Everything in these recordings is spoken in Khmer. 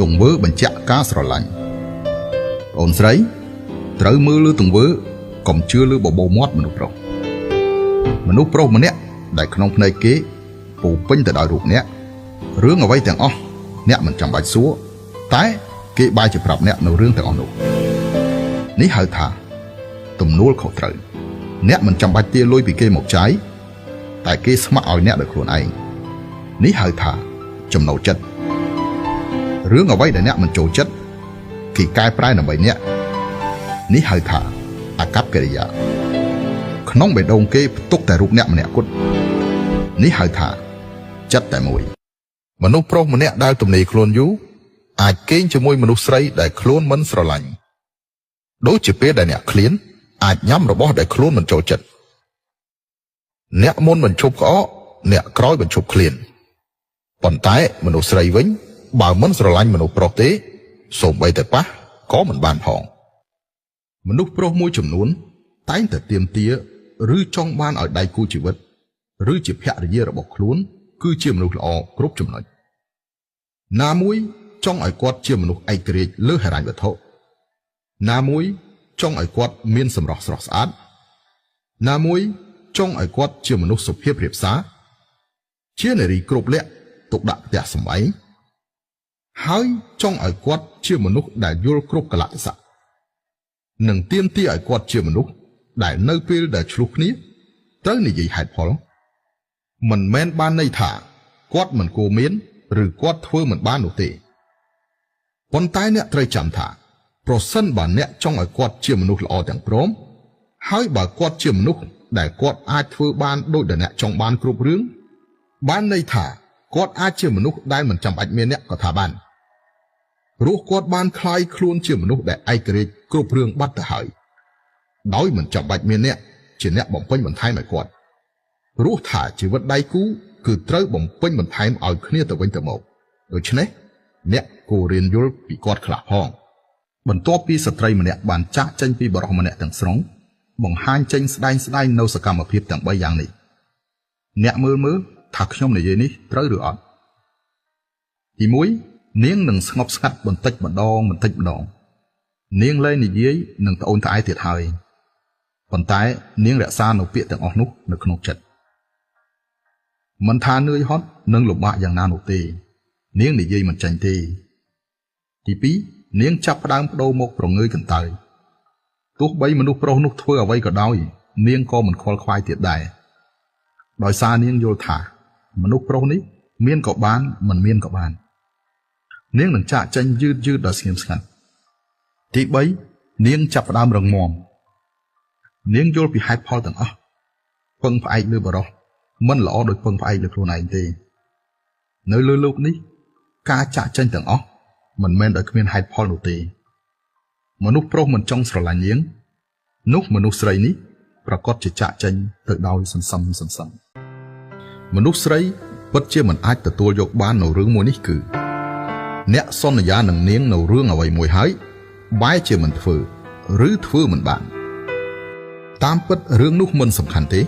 ទង្វើបញ្ជាក់ការស្រឡាញ់បងស្រីត្រូវមើលលើទង្វើកុំជឿលើបបោមាត់មនុស្សប្រុសមនុស្សប្រុសម្នាក់ដែលក្នុងភ្នែកគេពោពេញទៅដោយរូបអ្នករឿងអ្វីទាំងអស់អ្នកមិនចាំបាច់សួរតែគេបែរជាប្រាប់អ្នកនៅរឿងទាំងអស់នោះនេះហៅថាទំនួលខុសត្រូវអ្នកមិនចាំបាច់ទាលុយពីគេមកចាយតែគេស្ម័គ្រឲ្យអ្នកដោយខ្លួនឯងនេះហៅថាចំណូលចិត្តរឿងអ្វីដែលអ្នកមិនចូលចិត្តគេកែប្រែដើម្បីអ្នកនេះហៅថាអាកប្បកិរិយាក្នុងបេះដូងគេផ្ទុកតែរូបអ្នកម្នាក់គត់នេះហៅថាចិត្តតែមួយមនុស្សប្រុសម្នាក់ដែលទំនេរខ្លួនយូរអាចគេងជាមួយមនុស្សស្រីដែលខ្លួនមិនស្រឡាញ់ដូចជាពេលដែលអ្នកឃ្លានអាចញ៉ាំរបស់ដែលខ្លួនមិនចូលចិត្តអ្នកមុនបញ្ឈប់ក្អកអ្នកក្រោយបញ្ឈប់ឃ្លានប៉ុន្តែមនុស្សស្រីវិញបើមិនស្រឡាញ់មនុស្សប្រុសទេសូម្បីតែប៉ះក៏មិនបានផងមនុស្សប្រុសមួយចំនួនតែងតែទាមទារឬចង់បានឲ្យដៃគូជីវិតឬជាភរិយារបស់ខ្លួនគឺជាមនុស្សល្អគ្រប់ចំណុចណាមួយចង់ឲ្យគាត់ជាមនុស្សឯករាជ្យលើហិរញ្ញវត្ថុណាមួយចង់ឲ្យគាត់មានសម្រស់ស្រស់ស្អាតណាមួយចង់ឲ្យគាត់ជាមនុស្សសុភាពរាបសារជានារីគ្រប់លក្ខទុកដាក់ផ្ទះសម្បែងហើយចង់ឲ្យគាត់ជាមនុស្សដែលយល់គ្រប់កលៈទេសៈនិងទាមទារឲ្យគាត់ជាមនុស្សដែលនៅពេលដែលឆ្លោះគ្នាត្រូវនិយាយហេតុផលមិនមែនបានន័យថាគាត់មិនគួរមានឬគាត់ធ្វើមិនបាននោះទេប៉ុន្តែអ្នកត្រូវចាំថាប្រសិនបើអ្នកចង់ឲ្យគាត់ជាមនុស្សល្អទាំងព្រមហើយបើគាត់ជាមនុស្សដែលគាត់អាចធ្វើបានដូចដែលអ្នកចង់បានគ្រប់រឿងបានន័យថាគាត់អាចជាមនុស្សដែលមិនចាំបាច់មានអ្នកក៏ថាបានព្រោះគាត់បានក្លាយខ្លួនជាមនុស្សដែលឯករាជ្យគ្រប់រឿងបាត់ទៅហើយដោយមិនចាំបាច់មានអ្នកជាអ្នកបំពេញបន្ថែមឲ្យគាត់ព្រោះថាជីវិតដៃគូគឺត្រូវបំពេញបន្ថែមឲ្យគ្នាទៅវិញទៅមកដូច្នេះអ្នកគួររៀនយល់ពីគាត់ខ្លះផងបន្ទាប់ពីស្ត្រីម្នាក់បានចាកចេញពីបុរសម្នាក់ទាំងស្រុងបង្ហាញចេញស្ដែងនៅសកម្មភាពទាំង3យ៉ាងនេះអ្នកមើលថាខ្ញុំនិយាយនេះត្រូវឬអត់ទី1នាងនឹងស្ងប់ស្ងាត់បន្តិចម្ដងបន្តិចម្ដងនាងលែងនិយាយនឹងត្អូញត្អែទៀតហើយប៉ុន្តែនាងរក្សានៅពាក្យទាំងអស់នោះនៅក្នុងចិត្តមិនថានឿយហត់និងលំបាកយ៉ាងណានោះទេនាងនិយាយមិនចេញទេទី2នាងចាប់ផ្ដើមបដូរមកប្រងើយកន្តើយទោះបីមនុស្សប្រុសនោះធ្វើអ្វីក៏ដោយនាងក៏មិនខ្វល់ខ្វាយទៀតដែរដោយសារនាងយល់ថាមនុស្សប្រុសនេះមានក៏បានមិនមានក៏បាននាងនឹងចាកចេញយឺតដល់ស្ងៀមស្ងាត់ទី3នាងចាប់ផ្ដើមរឹងមាំនាងយល់ពីហេតុផលទាំងអស់ពឹងផ្អែកលើបុរសមិនល្អដូចពឹងផ្អែកលើខ្លួនឯងទេនៅលើលោកនេះការចាកចេញទាំងអស់មិនមែនដោយគ្មានហេតុផលនោះទេមនុស្សប្រុសមិនចង់ស្រឡាញ់នាងនោះមនុស្សស្រីនេះប្រកាសជាចាកចេញទៅដោយសន្សំមនុស្សស្រីពិតជាមិនអាចទទួលយកបាននៅរឿងមួយនេះគឺអ្នកសន្យានឹងនាងនៅរឿងអ្វីមួយហើយបែរជាមិនធ្វើឬធ្វើមិនបានតាមពិតរឿងនោះមិនសំខាន់ទេ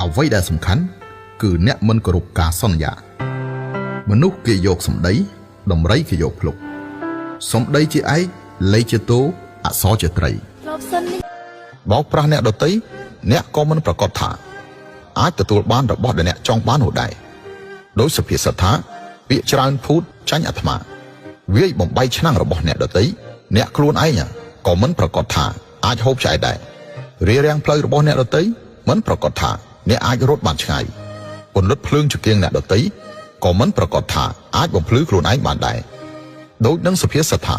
អ្វីដែលសំខាន់គឺអ្នកមិនគោរពការសន្យាមនុស្សគេយកសម្ដីដំរីគេយកភ្លុកសម្ដីជាឯកលេខជាតោអក្សរជាត្រីបោកប្រាស់អ្នកដទៃអ្នកក៏មិនប្រកាសថាអាចទទួលបានរបស់ដែលអ្នកចង់បាននោះដែរដោយសុភាសិតថាពាក្យច្រើនភូតចាញ់អាត្មាវាយបំបីឆ្នាំងរបស់អ្នកដទៃអ្នកខ្លួនឯងក៏មិនប្រកាសថាអាចហូបឆ្អែតដែររារាំងផ្លូវរបស់អ្នកដទៃមិនប្រកាសថាអ្នកអាចរត់បានឆ្ងាយពន្លត់ភ្លើងចង្គៀងអ្នកដទៃក៏មិនប្រកាសថាអាចបំភ្លឺខ្លួនឯងបានដែរដូចនឹងសុភាសិតថា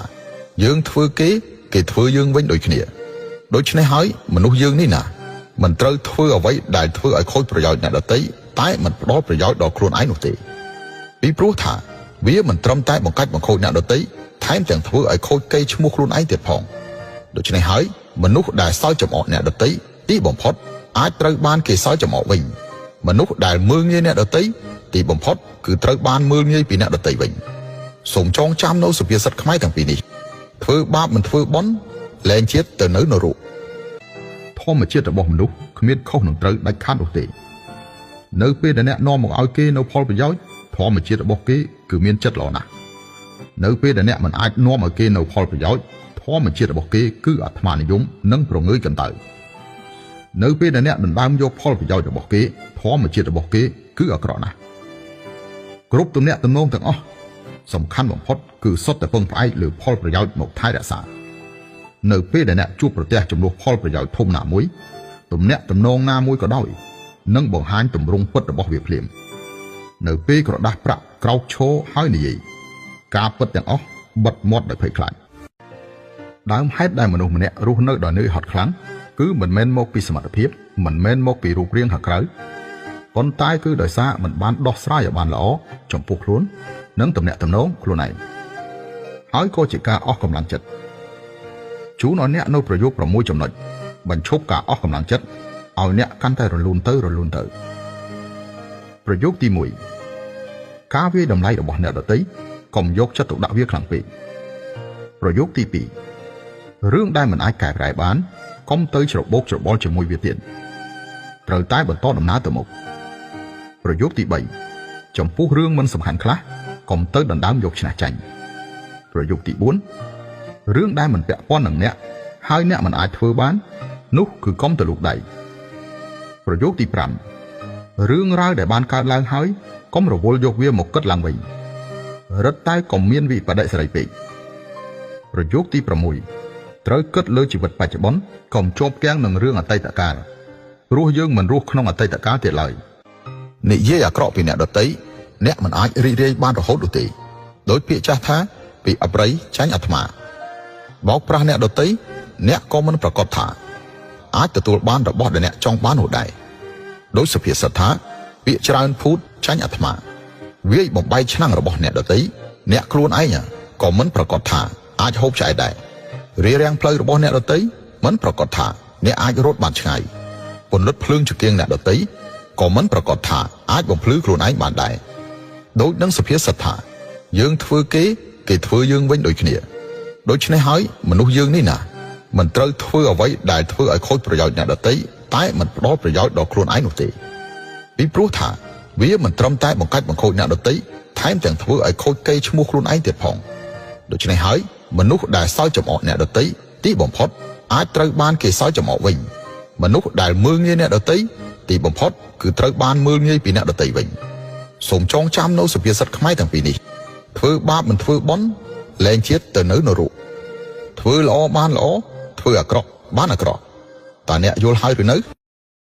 យើងធ្វើគេគេធ្វើយើងវិញដូចគ្នាដូច្នេះហើយមនុស្សយើងនេះណាមិនត្រូវធ្វើអ្វីដែលធ្វើឲ្យខូចប្រយោជន៍អ្នកដទៃតែមិនផ្ដល់ប្រយោជន៍ដល់ខ្លួនឯងនោះទេពីព្រោះថាវាមិនត្រឹមតែបង្កាច់បង្ខូចអ្នកដទៃថែមទាំងធ្វើឲ្យខូចកេរ្តិ៍ឈ្មោះខ្លួនឯងទៀតផងដូច្នេះហើយមនុស្សដែលសើចចំអកអ្នកដទៃទីបំផុតអាចត្រូវបានគេសើចចំអកវិញមនុស្សដែលមើលងាយអ្នកដទៃទីបំផុតគឺត្រូវបានមើលងាយពីអ្នកដទៃវិញសូមចងចាំនៅសុភាសិតខ្មែរទាំងពីរនេះធ្វើបាបមិនធ្វើបុណ្យលែងជាតិទៅនៅនរកធម្មជាតិរបស់មនុស្សគ្មានខុសនឹងត្រូវដាច់ខាតនោះទេនៅពេលដែលអ្នកនាំមកឲ្យគេនៅផលប្រយោជន៍ធម្មជាតិរបស់គេគឺមានចិត្តល្អណាស់ នៅពេលដែលអ្នកមិនអាចនាំឲ្យគេនៅផលប្រយោជន៍ធម្មជាតិរបស់គេគឺអាត្មានិយមនិងប្រងើយកន្តើយនៅពេលដែលអ្នកដណ្ដើមយកផលប្រយោជន៍របស់គេធម្មជាតិរបស់គេគឺអាក្រក់ណាស់គ្រប់ទំនាក់ទំនងទាំងអស់សំខាន់បំផុតគឺសុទ្ធតែពឹងផ្អែកលើផលប្រយោជន៍មកថែរក្សានៅពេលដែលអ្នកជួបប្រទះចំនួនផលប្រយោជន៍ធំណាមួយទំនាក់ទំនងណាមួយក៏ដោយនឹងបង្ហាញទម្រង់ពិតរបស់វាភ្លាមនៅពេលក្រដាស់ប្រាក់ក្រោកឈរហើយនិយាយការពិតទាំងអស់បិទមាត់ដោយភ័យខ្លាចដើមហេតុដែលមនុស្សម្នាក់រស់នៅដោយនឿយហត់ខ្លាំងគឺមិនមែនមកពីសមត្ថភាពមិនមែនមកពីរូបរាងខាងក្រៅប៉ុន្តែគឺដោយសារមិនបានដោះស្រាយឲ្យបានល្អចំពោះខ្លួននិងទំនាក់ទំនងខ្លួនឯងហើយក៏ជាការអស់កម្លាំងចិត្តជូនឲ្យអ្នកនៅប្រយោគ6ចំណុចបញ្ឈប់ការអស់កម្លាំងចិត្តឲ្យអ្នកកាន់តែរលូនទៅរលូនទៅប្រយោគទី1ការវាយតម្លៃរបស់អ្នកដទៃកុំយកចិត្តទុកដាក់វាខ្លាំងពេកប្រយោគទី2រឿងដែលមិនអាចកែប្រែបានកុំទៅច្របូកច្របល់ជាមួយវាទៀតត្រូវតែបន្តដំណើរទៅមុខប្រយោគទី3ចំពោះរឿងមិនសំខាន់ខ្លះកុំទៅដណ្ដើមយកឈ្នះចាញ់ប្រយោគទី4រឿងដែលមិនពាក់ព័ន្ធនឹងអ្នកហើយអ្នកមិនអាចធ្វើបាននោះគឺកុំទៅលូកដៃប្រយោគទី5រឿងរ៉ាវដែលបានកើតឡើងហើយកុំរវល់យកវាមកគិតឡើងវិញរឹតតែកុំមានវិបដិសេរីពេកប្រយោគទី6ត្រូវគិតលើជីវិតបច្ចុប្បន្នកុំជាប់គាំងនឹងរឿងអតីតកាលព្រោះយើងមិនរស់ក្នុងអតីតកាលទៀតឡើយនិយាយអាក្រក់ពីអ្នកដទៃអ្នកមិនអាចរីករាយបានរហូតនោះទេដោយពាក្យចាស់ថាពីអប្រិយចាញ់អាត្មាបោកប្រាស់អ្នកដទៃអ្នកក៏មិនប្រកាសថាអាចទទួលបានរបស់ដែលអ្នកចង់បាននោះដែរដោយសុភាសិតថាពាក្យច្រើនភូតចាញ់អាត្មាវាយបំបែកឆ្នាំងរបស់អ្នកដទៃអ្នកខ្លួនឯងក៏មិនប្រកាសថាអាចហូបឆ្អែតដែររារាំងផ្លូវរបស់អ្នកដទៃមិនប្រកាសថាអ្នកអាចរត់បានឆ្ងាយពន្លត់ភ្លើងចង្គៀងអ្នកដទៃក៏មិនប្រកាសថាអាចបំភ្លឺខ្លួនឯងបានដែរដូចនឹងសុភាសិតថាយើងធ្វើគេគេធ្វើយើងវិញដូចគ្នាដូច្នេះហើយមនុស្សយើងនេះណាមិនត្រូវធ្វើអ្វីដែលធ្វើឲ្យខូចប្រយោជន៍អ្នកដទៃតែមិនផ្ដល់ប្រយោជន៍ដល់ខ្លួនឯងនោះទេពីព្រោះថាវាមិនត្រឹមតែបង្កាច់បង្ខូចអ្នកដទៃថែមទាំងធ្វើឲ្យខូចកេរ្តិ៍ឈ្មោះខ្លួនឯងទៀតផងដូច្នេះហើយមនុស្សដែលសើចចំអកអ្នកដទៃទីបំផុតអាចត្រូវបានគេសើចចំអកវិញមនុស្សដែលមើលងាយអ្នកដទៃទីបំផុតគឺត្រូវបានមើលងាយពីអ្នកដទៃវិញសូមចងចាំនៅសុភាសិតខ្មែរទាំងពីរនេះធ្វើបាបមិនធ្វើបុណ្យលែងជាតិទៅនៅនរកធ្វើល្អបានល្អធ្វើអាក្រក់បានអាក្រក់តើអ្នកយល់ហើយឬនៅ?